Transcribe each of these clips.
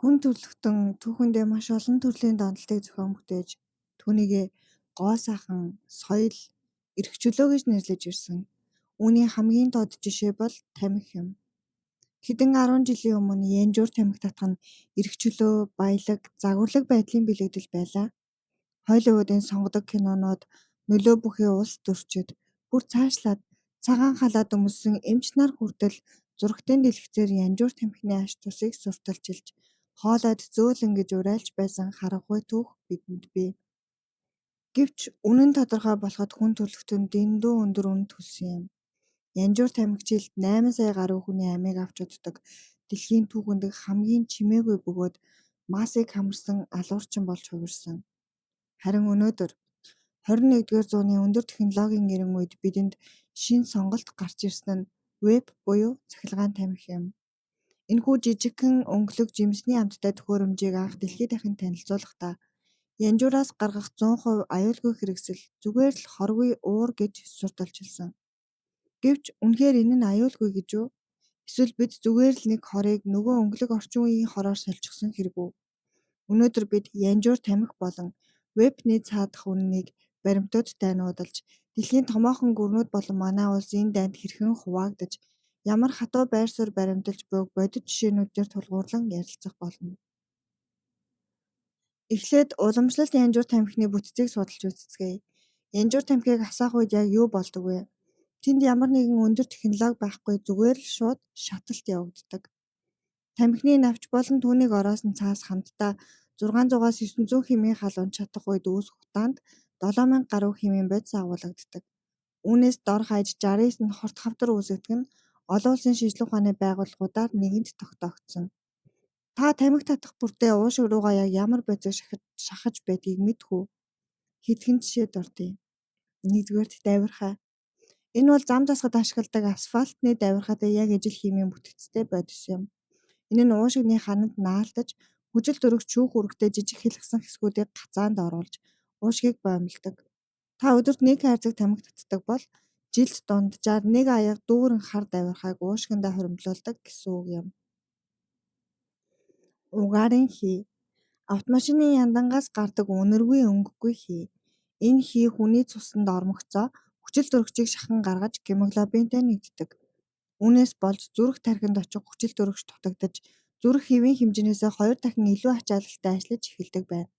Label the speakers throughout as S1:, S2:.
S1: Хүн төрөлхтөн түүхэндээ маш олон төрлийн донтолтыг зохион бүтээж, түүнийгээ гоо сайхан, соёл, эрх чөлөө гэж нэрлэж ирсэн. Үүний хамгийн дод жишээ бол тамхи юм. Хэдэн 10 жилийн өмнө янжуур тамхи татах нь эрх чөлөө, баялаг, загварлаг байдлын бэлэгдэл байлаа. Холливуудын сонгодог кинонууд нөлөө бүхий улс төрчид, бүр цаашлаад цагаан халаат өмссөн эмч нар хүртэл зурагтын дэлгэцээр янжуур тамхины ач тусыг сурталчилж, хоолойд зөөлөн гэж уриалж байсан харанхуй түүх бидэнд бий. Гэвч үнэн тодорхой болоход хүн төрөлхтөн дэндүү өндөр үнэ төлсөн юм. Янжуур тамхи жилд 8 сая гаруй хүний амийг авч уддаг дэлхийн түүхэн дэх хамгийн чимээгүй бөгөөд массыг хамарсан алуурчин болж хувирсан. Харин өнөөдөр 21-р зууны өндөр технологийн эрен үед бидэнд шинэ сонголт гарч ирсэн нь веб буюу цахилгаан тамхи юм. Энэхүү жижигхэн өнгөлөг жимсний амттай төхөөрөмжийг анх дэлхий дахинд танилцуулахдаа янжуураас гаргах 100% аюулгүй хэрэгсэл, зүгээр л хоргүй уур гэж сурталчилсан. Гэвч үнэхээр энэ нь аюулгүй гэж үү? Эсвэл бид зүгээр л нэг хорыг нөгөө өнгөлөг орчин үеийн хороор сольчихсон хэрэг үү? Өнөөдөр бид янжуур тамхи болон вебний цаадах үнэнийг баримтуудтай нуудалж, дэлхийн томоохон гүрнүүд болон манай улс энэ дайнд хэрхэн хуваагдаж, ямар хатуу байр суурь баримталж буйг бодит жишээнүүд дээр тулгуурлан ярилцах болно. Эхлээд уламжлалт янжуур тамхины бүтцийг судалж үзцгээе. Янжуур тамхиг асаах үед яг юу болдог вэ? Тэнд ямар нэгэн өндөр технологи байхгүй, зүгээр л шууд шаталт явагддаг. Тамхины навч болон түүнийг ороосон цаас хамтдаа 600-аас 900 химийн хал унж чадах үед үүсэх утаанд 7000 гаруй химийн бодис агуулагддаг. Үүнээс дор хаяж 69 нь хорт хавдар үүсгэдэг нь олон улсын шинжлэх ухааны байгууллагуудаар нэгэнт тогтоогдсон. Та тамхи татах бүртээ уушиг руугаа яг ямар бодисыг шахаж байдгийг мэдэх үү? Хэдхэн жишээ дурдъя. Нэгдүгээрт давирхай. Энэ бол зам засахад ашигладаг асфальтны давирхайтай яг ижил химийн бүтэцтэй бодис юм. Энэ нь уушигны хананд наалтаж, хүчил төрөгч шүүх үүрэгтэй жижиг хялгасан хэсгүүдийг гацаанд оруулж, уушгийг боомлодог. Та өдөрт нэг хайрцаг тамхи татдаг бол жилд дунджаар нэг аяга дүүрэн хар давирхайг уушгиндаа хуримтлуулдаг гэсэн үг юм. Угаарын хий. Автомашины яндангаас гардаг үнэргүй өнгөгүй хий. Энэ хий хүний цуснд ормогцоо хүчил төрөгчийг шахан гаргаж гемоглобинтэй нэгддэг. Үүнээс болж зүрх тархинд очих хүчил төрөгч дутагдаж, зүрх хэвийн хэмжээнээсээ 2 дахин илүү ачаалалтай ажиллаж эхэлдэг байна.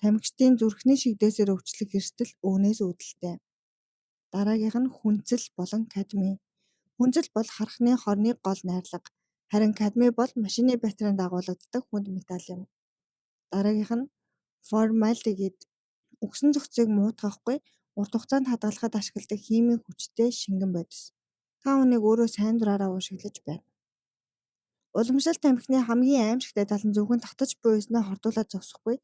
S1: Тамхичдын зүрхний шигдээсээр өвчлөх эрсдэл үүнээс үүдэлтэй. Дараагийнх нь хүнцэл болон кадми. Хүнцэл бол хархны хорны гол найрлага. Харин кадми бол машины батарейнд агуулагддаг хүнд металл юм. Дараагийнх нь формальдегид. Үхсэн цогцыг муутгахгүй урт хугацаанд хадгалахад ашигладаг химийн хүчтэй шингэн бодис. Та үүнийг өөрөө сайн дураараа уушиглаж байна. Уламжлалт тамхины хамгийн аймшигтай тал нь зөвхөн татаж буй эснээ хордуулаад зогсохгүй,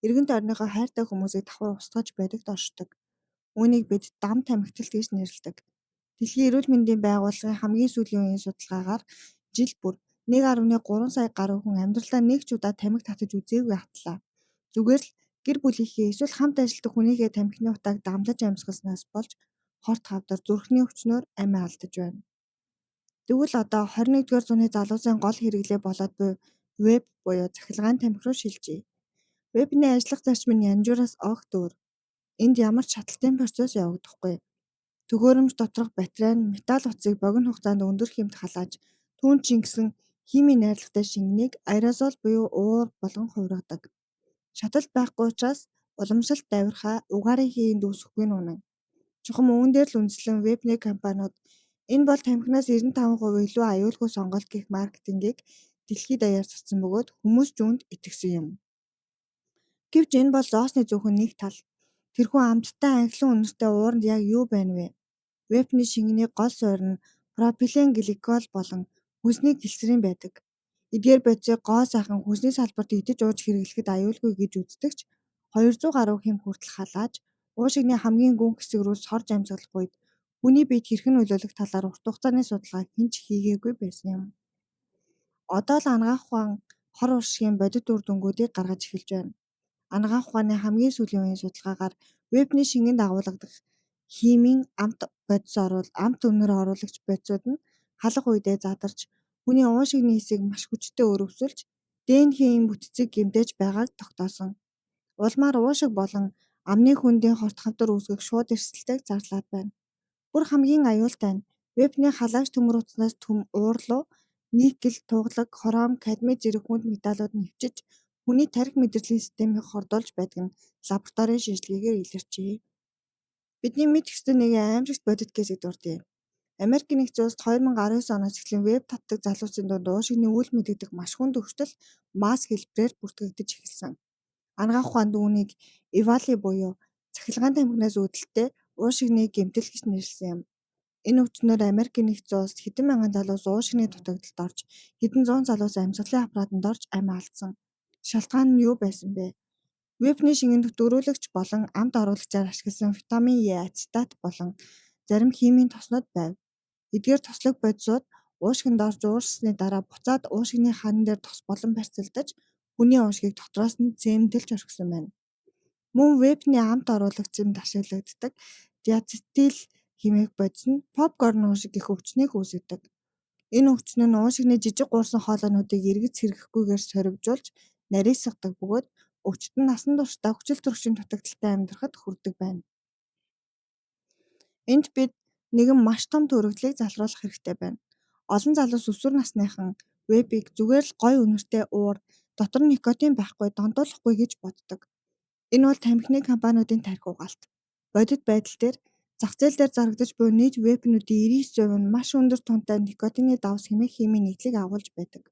S1: эргэн тойрныхоо хайртай хүмүүсийг давхар устгаж байдагт оршдог. Үүнийг бид дам тамхиталт гэж нэрлэдэг. Дэлхийн эрүүл мэндийн байгууллагын хамгийн сүүлийн үеийн судалгаагаар жил бүр 1.3 сая гаруй хүн амьдралдаа нэг ч удаа тамхи татаж үзээгүй атлаа. Зүгээр л гэр бүлийнхээ эсвэл хамт ажилладаг хүнийхээ тамхины утааг дамлаж амьсгалснаас болж хорт хавдар, зүрхний өвчнөөр амиа алдаж байна. Тэгвэл одоо 21-р зууны залуусын гол хэрэглээ болоод буй веб буюу цахилгаан тамхи руу шилжийе. Вебний ажиллах зарчим нь янжуураас огт өөр. Энд ямар ч шаталтын процесс явагдахгүй. Төхөөрөмж доторх батарей нь металл утсыг богино хугацаанд өндөр хэмт халааж, түүнд шингэсэн химийн найрлагатай шингэнийг аэрозол буюу уур болгон хувиргадаг. Шаталт байхгүй учраас уламжлалт давирхай, угаарын хий энд үүсэхгүй нь үнэн. Чухам үүн дээр л үндэслэн вебний компаниуд энэ бол тамхинаас 95% илүү аюулгүй сонголт гэх маркетингийг дэлхий даяар цацсан бөгөөд хүмүүс ч үүнд итгэсэн юм. Гэвч энэ бол зоосны зөвхөн нэг тал. Тэрхүү амттай анхлан үнэртэй ууранд яг юу байна вэ? Вебний шингэний гол суурь нь пропилен гликол болон хүнсний глицерин байдаг. Эдгээр бодисыг гоо сайхан хүнсний салбарт идэж ууж хэрэглэхэд аюулгүй гэж үздэг ч 200 гаруй хэм хүртэл халааж, уушигны хамгийн гүн хэсэг рүү сорж амьсгалах үед хүний биед хэрхэн нөлөөлөх талаар урт хугацааны судалгаа хэн ч хийгээгүй байсан юм. Одоо л анагаах ухаан хор уршигын бодит үр дүнгуудыг гаргаж эхэлж байна. Анагаах ухааны хамгийн сүүлийн үеийн судалгаагаар вебний шингэнд агуулагдах химийн амт бодис оруул амт үнэр оруулагч бодисууд нь халах үедээ задарч хүний уушигны хэсгийг маш хүчтэй өрөвсөлж ДНХ-ийн бүтцийг гэмтээж байгааг тогтоосон. Улмаар уушиг болон амны хөндийн хорт хавдар үүсгэх шууд эрсдэлтэйг зарлаад байна. Бүр хамгийн аюултай нь вебний халаагч төмөр утаснаас уур руу никель, тугалаг, хром, кадмий зэрэг хүнд металлууд нэвчиж хүний тархи мэдрэлийн системийг хордуулж байдаг нь лабораторийн шинжилгээгээр илэрчээ. Бидний мэдэх ёстой нэгэн аимшигт бодит кейсийг дурдъя. Америкийн нэгдсэн улсад 2019 оноос эхлэн веб татдаг залуусын дунд уушигны үл мэдэгдэх маш хүнд өвчтөл масс хэлбэрээр бүртгэгдэж эхэлсэн. Анагаах ухаанд үүнийг EVALI буюу цахилгаан тамхинаас үүдэлтэй уушигны гэмтэл гэж нэрлэсэн юм. Энэ өвчнөөр Америкийн нэгдсэн улсад хэдэн мянган залуус уушигны дутагдалд орж, хэдэн зуун залуус амьсгалын аппаратанд орж амиа алдсан. Шалтгаан нь юу байсан бэ? Вебний шингэн дөрүүлэгч болон амт оруулагчаар ашигласан витамин Е ацетат болон зарим химийн тоснууд байв. Эдгээр тослог бодисууд уушгинд орж ууршсаны дараа буцаад уушгины хан дээр тос болон барьцалдаж хүний уушгийг дотроос нь цементэлж орхисон байна. Мөн вебний амт оруулагч юмд ашиглагддаг диацетил хэмээх бодис нь попкорн уушиг гэх өвчнийг үүсгэдэг. Энэ өвчин нь уушигны жижиг гуурсан хоолойнуудыг эргэж сэргэхгүйгээр сорвижуулж нарийсгадаг бөгөөд өвчтөн нь насан туршдаа хүчил төрөгчийн дутагдалтай амьдрахад хүрдэг байна. Энд бид нэгэн маш том төрөгдлийг залруулах хэрэгтэй байна. Олон залуус өсвөр насныхан вебийг зүгээр л гоё үнэртэй уур, дотор нь никотин байхгүй, донтуулахгүй гэж боддог. Энэ бол тамхины компаниудын тархи угаалт. Бодит байдал дээр зах зээл дээр зарагдаж буй нийт вебнүүдийн 99% нь маш өндөр тунтай никотины давс хэмээх химийн нэгдлийг агуулж байдаг.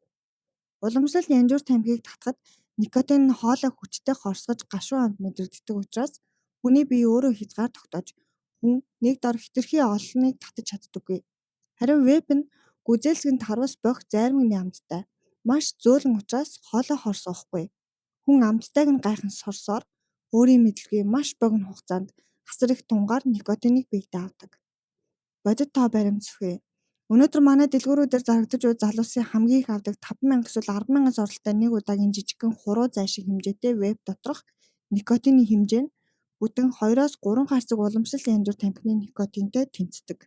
S1: Уламжлалт янжуур тамхиг татахад никотин нь хоолой хүчтэй хорсгож гашуун амт мэдрэгддэг учраас хүний бие өөрөө хязгаар тогтоож хүн нэг дор хэтэрхий олныг татаж чаддаггүй. Харин веб нь гүзээлзгэнэ тарвас бохь зайрмагны амттай маш зөөлөн учраас хоолой хорсгохгүй. Хүн амттайг нь гайхан сорсоор өөрийн мэдлгүй маш богино хугацаанд асар их тунгаар никотиныг биедээ авдаг. Бодит тоо баримт зохиё. Өнөөдөр манай дэлгүүрүүдээр зарагдаж буй залуусын хамгийн их авдаг 5,000 эсвэл 10,000 зурлалтай нэг удаагийн жижигхэн хуруу зай шиг хэмжээтэй веб доторх никотины хэмжээ нь бүтэн 2-оос 3 хайрцаг уламжлалт янжуур тамхины никотинтой тэнцдэг.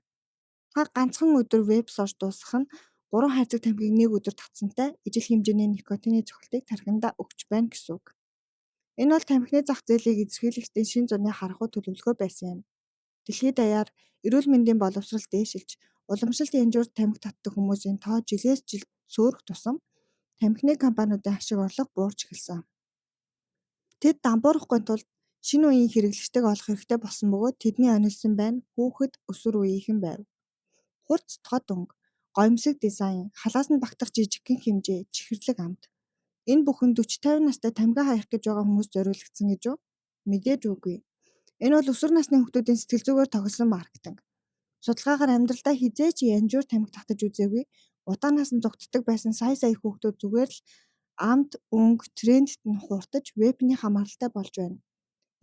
S1: Та ганцхан өдөр веб сорж дуусгах нь 3 хайрцаг тамхиг нэг өдөр татсантай ижил хэмжээний никотины цохилтыг тархиндаа өгч байна гэсэн үг. Энэ бол тамхины зах зээлийг эзэрхийлэгчдийн шинэ зуны харанхуй төлөвлөгөө байсан юм. Дэлхий даяар эрүүл мэндийн боловсрол дээшилж, уламжлалт янжуур тамхи татдаг хүмүүсийн тоо жилээс жил сөөрөх тусам тамхины компаниудын ашиг орлого буурч эхэлсэн. Тэд дампуурахгүй тулд шинэ үеийн хэрэглэгчдийг олох хэрэгтэй болсон бөгөөд тэдний онилсон байна хүүхэд өсвөр үеийнхэн байв. Хурц тод өнгө, гоёмсог дизайн, халаас нь багтах жижигхэн хэмжээ, чихэрлэг амт. Энэ бүхэн 40 50 настай тамхи хаях гэж байгаа хүмүүст зориулагдсан гэж үү? Мэдээж үгүй. Энэ бол өсвөр насны хүүхдүүдийн сэтгэл зүгээр тохиолсон маркетинг. Судалгаагаар амьдралдаа хэзээ ч янжуур тамхи татаж үзээгүй, удаанаас нь зугтдаг байсан сая сая хүүхдүүд зүгээр л амт, өнгө, трендэд нь хууртаж вебний хамааралтай болж байна.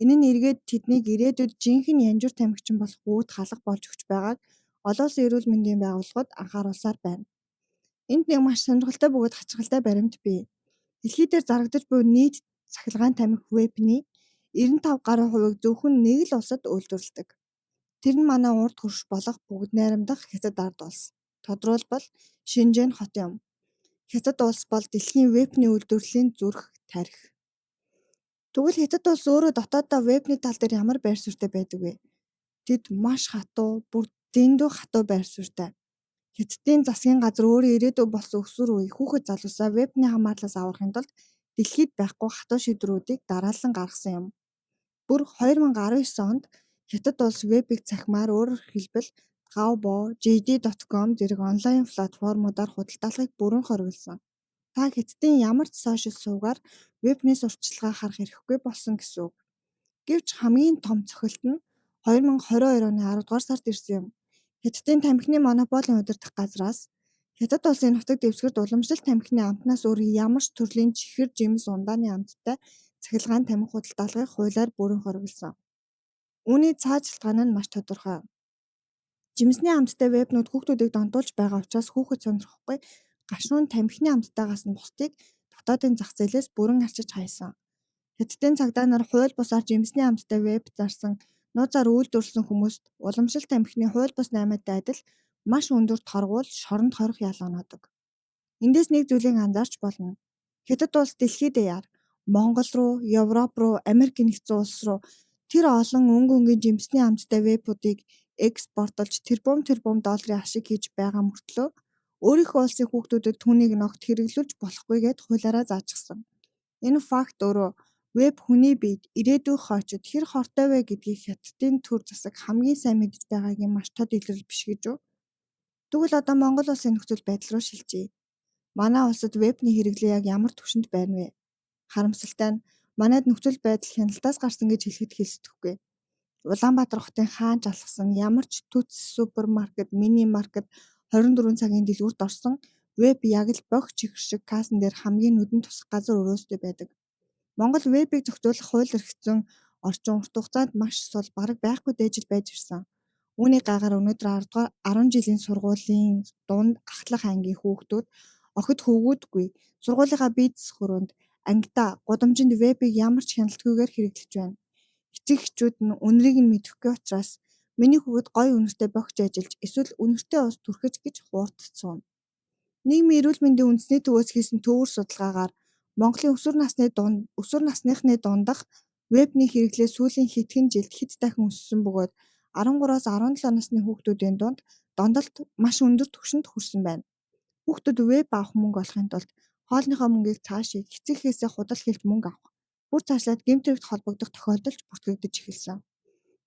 S1: Энэ нь эргээд тэднийг ирээдүйд жинхэнэ янжуур тамхичин болох үүд халга болж өгч байгааг олон улсын эрүүл мэндийн байгууллагууд анхааруулсаар байна. Энд нэг маш сонирхолтой бөгөөд хачирхалтай баримт бий. Дэлхий дээр зарагдаж буй нийт цахилгаан тамхи вебний 95 гаруй хувийг зөвхөн нэг л улсад үйлдвэрлэдэг. Тэр нь манай урд хөрш болох бүгд найрамдах Хятад ард улс. Тодруулбал Шинжээн хот юм. Хятад улс бол дэлхийн вебний үйлдвэрлэлийн зүрх, тархи. Тэгвэл Хятад улс өөрөө дотооддоо вебний тал дээр ямар байр суурьтай байдаг вэ? Тэд маш хатуу, бүр дэндүү хатуу байр суурьтай. Хятадын засгийн газар өөрөө ирээдүй болсон өсвөр үе хүүхэд залуусаа вебний хамаарлаас аврахын тулд дэлхийд байхгүй хатуу шийдвэрүүдийг дараалан гаргасан юм. Бүр 2019 онд Хятад улс вебийг цахимаар өөрөөр хэлбэл Taobao, JD.com зэрэг онлайн платформудаар худалдаалахыг бүрэн хориглосон. Та Хятадын ямар ч сошиал сувгаар вебний сурталчилгаа харах эрхгүй болсон гэсэн үг. Гэвч хамгийн том цохилт нь 2022 оны 10 дугаар сард ирсэн юм. Хятадын тамхины монополийн удирдах газраас Хятад улсын нутаг дэвсгэрт уламжлалт тамхины амтнаас өөр ямар ч төрлийн чихэр, жимс, ундааны амттай цахилгаан тамхи худалдаалахыг хуулиар бүрэн хориглосон. Үүний цаад шалтгаан нь маш тодорхой. Жимсний амттай вебнүүд хүүхдүүдийг донтуулж байгаа учраас хүүхэд сонирхохгүй гашуун тамхины амттайгаас нь бусдыг дотоодын зах зээлээс бүрэн арчиж хайсан. Хятадын цагдаа нар хууль бусаар жимсний амттай веб зарсан, нууцаар үйлдвэрлэсэн хүмүүст уламжлалт тамхины хууль бус наймаатай адил маш өндөр торгууль, шоронд хорих ял оноодог. Эндээс нэг зүйлийг анзаарч болно. Хятад улс дэлхий даяар Монгол руу, Европ руу, Америк нэгдсэн улс руу тэр олон өнгө өнгийн жимсний амттай вейпүүдийг экспортлож тэрбум тэрбум долларын ашиг хийж байгаа мөртлөө өөрийнхөө улсын хүүхдүүдэд түүнийг ногт хэрэглүүлж болохгүй гээд хуулиараа заачихсан. Энэ факт өөрөө вейп хүний биед, ирээдүйн хойчид хэр хортой вэ гэдгийг Хятадын төр засаг хамгийн сайн мэдэж байгаагийн маш тод илрэл биш гэж үү? Тэгвэл одоо Монгол улсын нөхцөл байдал руу шилжье. Манай улсад вейпний хэрэглээ яг ямар түвшинд байна вэ? Харамсалтай нь манайд нөхцөл байдал хяналтаас гарсан гэж хэлэхэд хэлсдэхгүй. Улаанбаатар хотын хаан ч алхсан ямар ч төц супермаркет, мини маркет 24 цагийн дэлгүүрт орсон вейп яг л бохь чихэр шиг кассан дээр хамгийн нүдэнд тусах газар өрөөстэй байдаг. Монгол вейпийг зохицуулах хууль эрх зүйн орчин урт хугацаанд маш сул, бараг байхгүй дээжил байж ирсэн. Үүний гайгаар өнөөдөр 10 дугаар 10 жилийн сургуулийн дунд ахлах ангийн хүүхдүүд охид хөвгүүдгүй сургуулийнхаа бизнес хөрөөнд ангидаа гудамжинд вейпийг ямар ч хяналтгүйгээр хэрэглэж байна. Эцэг эхчүүд нь үнэрийг нь мэдэхгүй учраас миний хүүхэд гоё үнэртэй бохиж ажиллаж эсвэл үнэртэй ус түрхэж гэж хуурдцсан. Нийгмийн эрүүл мэндийн үндэсний төвөөс хийсэн төвөр судалгаагаар Монголын өсвөр насныхны дундах вебний хэрэглээ сүүлийн хэдхэн жилд хэд дахин өссөн бөгөөд 13-аас 17 насны хүүхдүүдийн дунд донтолт маш өндөр түвшинд хүрсэн байна. Хүүхдүүд веб авах мөнгө олохын тулд хоолныхоо мөнгийг цаашийг эцэг эхээсээ худал хэлж мөнгө авах, бүр цаашлаад гэмт хэрэгт холбогдох тохиолдол ч бүртгэгдэж эхэлсэн.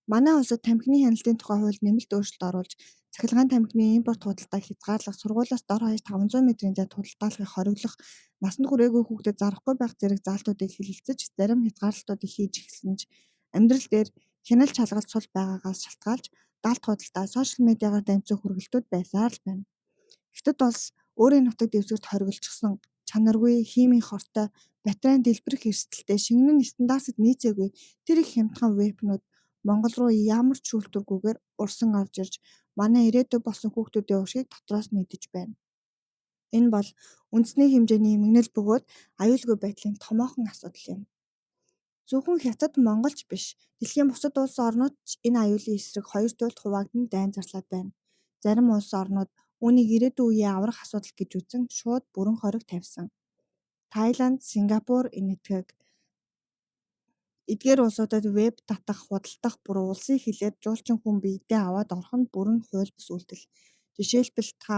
S1: Манай улсад тамхины хяналтын тухай хууль нэмэлт өөрчлөлт оруулж, цахилгаан тамхины импорт худалдааг хязгаарлах, сургуулиас дор хаяж 500 метрийн зайд худалдаалахыг хориглох, насанд хүрээгүй хүүхдэд зарахгүй байх зэрэг заалтуудыг хэлэлцэж, зарим хязгаарлалтуудыг хийж эхэлсэн ч амьдрал дээр хяналт шалгалт сул байгаагаас шалтгаалж далд худалдаа, сошиал медиагаар дамжсан хүргэлтүүд байсаар л байна. Хятад улс өөрийн нутаг дэвсгэрт хориглочихсон чанаргүй, химийн хортой, батарейн дэлбэрэх эрсдэлтэй, шингэн нь стандартад нийцээгүй тэр их хямдхан вейпнүүд Монгол руу ямар ч шүүлтүүргүйгээр урсан орж ирж манай ирээдүй болсон хүүхдүүдийн уушгийг дотроос нь идэж байна. Энэ бол үндэсний хэмжээний эмгэнэл бөгөөд аюулгүй байдлын томоохон асуудал юм. Зөвхөн Хятад, Монгол ч биш, дэлхийн бусад улс орнууд ч энэ аюулын эсрэг хоёр туйлд хуваагдан дайн зарлаад байна. Зарим улс орнууд үүнийг ирээдүйн үеийн аврах асуудал гэж үзэн шууд бүрэн хориг тавьсан. Таиланд, Сингапур, Энэтхэг эдгээр улсуудад веб татах, худалдах бүр улсын хилээр жуулчин хүн биедээ аваад орох нь бүрэн хууль бус үйлдэл. Жишээлбэл та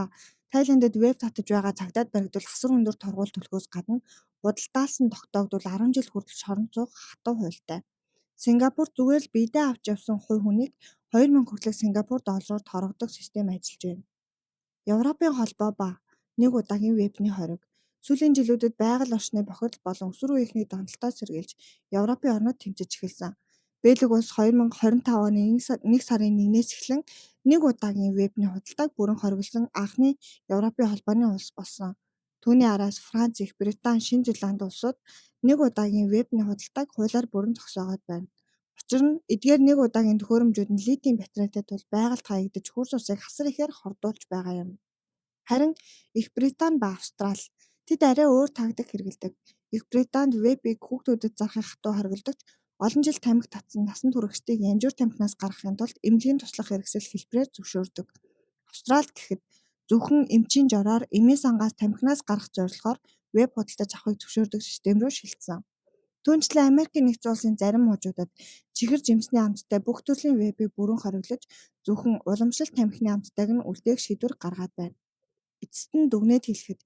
S1: Таиландд веб татаж байгаа цагдаад баригдвал асар өндөр торгууль төлөхөөс гадна худалдаалсан тогтоогдвол 10 жил хүртэл шоронд суух хатуу хуультай. Сингапур зүгээр л биедээ авч явсан хувь хүнийг 2000 хүртэлх Сингапур доллараар торгодог систем ажиллаж байна. Европын холбоо ба нэг удаагийн вебний хориг. Сүүлийн жилүүдэд байгаль орчны бохирдол болон өсвөр үеийнхний донтолтоос сэргийлж Европын орнууд тэмцэж эхэлсэн. Бельги улс 2025 оны 1 сарын 1-ээс эхлэн нэг удаагийн вебний худалдааг бүрэн хориглосон анхны Европын холбооны улс болсон. Түүний араас Франц, Их Британи, Шинэ Зеланд улсууд нэг удаагийн вебний худалдааг хуулиар бүрэн зогсоогоод байна. Учир нь эдгээр нэг удаагийн төхөөрөмжүүд нь литийн батарейтай тул байгальд хаягдаж хөрс усыг асар ихээр хордуулж байгаа юм. Харин Их Британи ба Австрали тэд арай өөр тактик хэрэглэдэг. Их Британид вебийг хүүхдүүдэд зарахыг хатуу хориглодог ч олон жил тамхи татсан насанд хүрэгчдийг янжуур тамхинаас гаргахын тулд эмнэлгийн туслах хэрэгсэл хэлбэрээр зөвшөөрдөг. Австралид гэхэд зөвхөн эмчийн жороор эмийн сангаас тамхинаас гарах зорилгоор веб худалдаж авахыг зөвшөөрдөг систем рүү шилжсэн. Түүнчлэн Америкийн нэгдсэн улсын зарим мужуудад чихэр жимсний амттай бүх төрлийн вебийг бүрэн хориглож зөвхөн уламжлалт тамхины амттайг нь үлдээх шийдвэр гаргаад байна. Эцэст нь дүгнээд хэлэхэд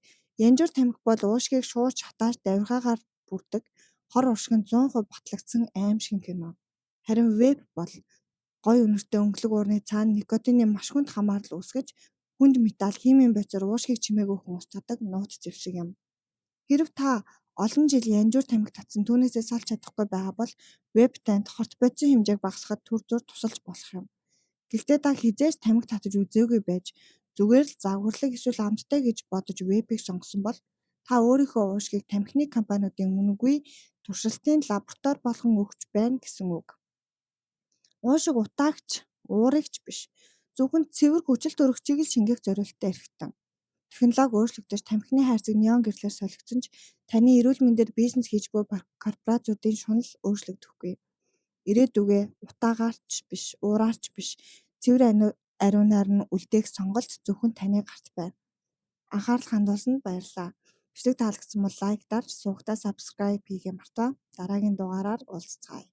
S1: янжуур тамхи бол уушгийг шууд шатааж давиргаагаар бүрдэг хор уршиг нь 100% батлагдсан аймшгийн кино. Харин веб бол гоё үнэртэй өнгөлөг уурны цаана никотины маш хүнд хамаарал үүсгэж хүнд металл, химийн бодисоор уушгийг чимээгүй хүн устгадаг нууц зэвсэг юм. Хэрэв та олон жил янжуур тамхи татсан түүнээсээ салж чадахгүй байгаа бол веб танд хорт бодисын хэмжээг багасгахад түр зуур тусалж болох юм. Гэхдээ та хэзээ ч тамхи татаж үзээгүй байж зүгээр л загварлаг эсвэл амттай гэж бодож вебийг сонгосон бол та өөрийнхөө уушгийг тамхины компаниудын үнэгүй туршилтын лаборатори болгон өгч байна гэсэн үг. Уушиг утаагч, уурыгч биш. Зөвхөн цэвэр хүчил төрөгчийг л шингээх зорилттой эрхтэн. Технологи өөрчлөгдөж тамхины хайрцаг неон гэрлээр солигдсон ч таны эрүүл мэндээр бизнес хийж буй корпорациудын шунал өөрчлөгдөхгүй. Ирээдүгээ утаагаар ч биш, уураар ч биш, цэвэр ариунаар нь үлдээх сонголт зөвхөн таны гарт байна. Анхаарал хандуулсанд баярлалаа. Бичлэг таалагдсан бол like дарж, сувагтаа subscribe хийхээ мартаа. Дараагийн дугаараар уулзацгаая.